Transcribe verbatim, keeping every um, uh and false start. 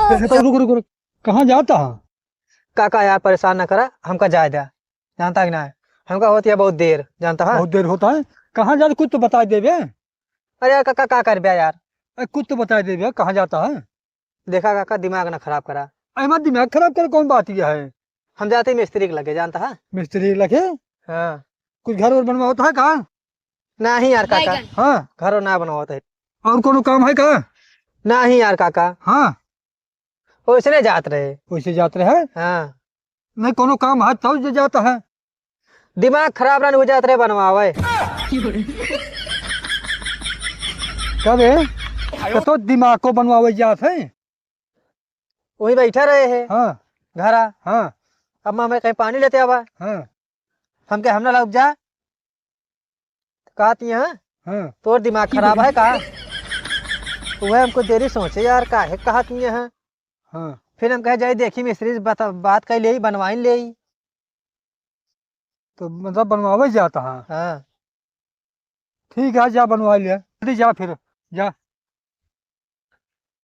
तो रुक, रुक, रुक। कहाँ जाता है? काका यार, परेशान ना करा, हमका जाए द्या। जानता है कि ना? हमका होती है बहुत देर, जानता है? बहुत देर होता है? कहाँ जाता, कुछ तो बताइ देबे। अरे यार काका, का करबे यार? अरे कुछ तो बताइ देबे, कहाँ जाता है? देखा काका, दिमाग ना खराब करा। अरे मत दिमाग खराब कर, कौन बात यह है? हम जाते मिस्त्री के लगे, जानता है? मिस्त्री के लगे? हाँ। कुछ घर और बनवावत है का? नहीं यार काका। हाँ। घर और ना बनवावत है। और कोनो काम है का? नहीं यार काका। हाँ। वैसने जात रहे। वैसे जात रहे? हाँ। नहीं, कोनो काम है तब जे जाता है। दिमाग खराब रहन हो जात रहे बनवावे। का रे? तो, तो दिमाग को बनवावे जात है? वही बैठा रहे है। हाँ। घरा। हाँ। अब मैं कहीं पानी लेते आवा। हाँ। हमके हम ना लाउब जा। कहत ही हैं, हाँ। तोर दिमाग खराब है का? वह हमको देरी सोचे यार, काहे कहत ही हैं। हाँ। फिर हम कहे जाई देखी मिस्त्री से बता, बात कर लेई, बनवाई लेई। तो मतलब बनवावे जाता है? हाँ। ठीक है, जा बनवा ले, जल्दी जा फिर, जा।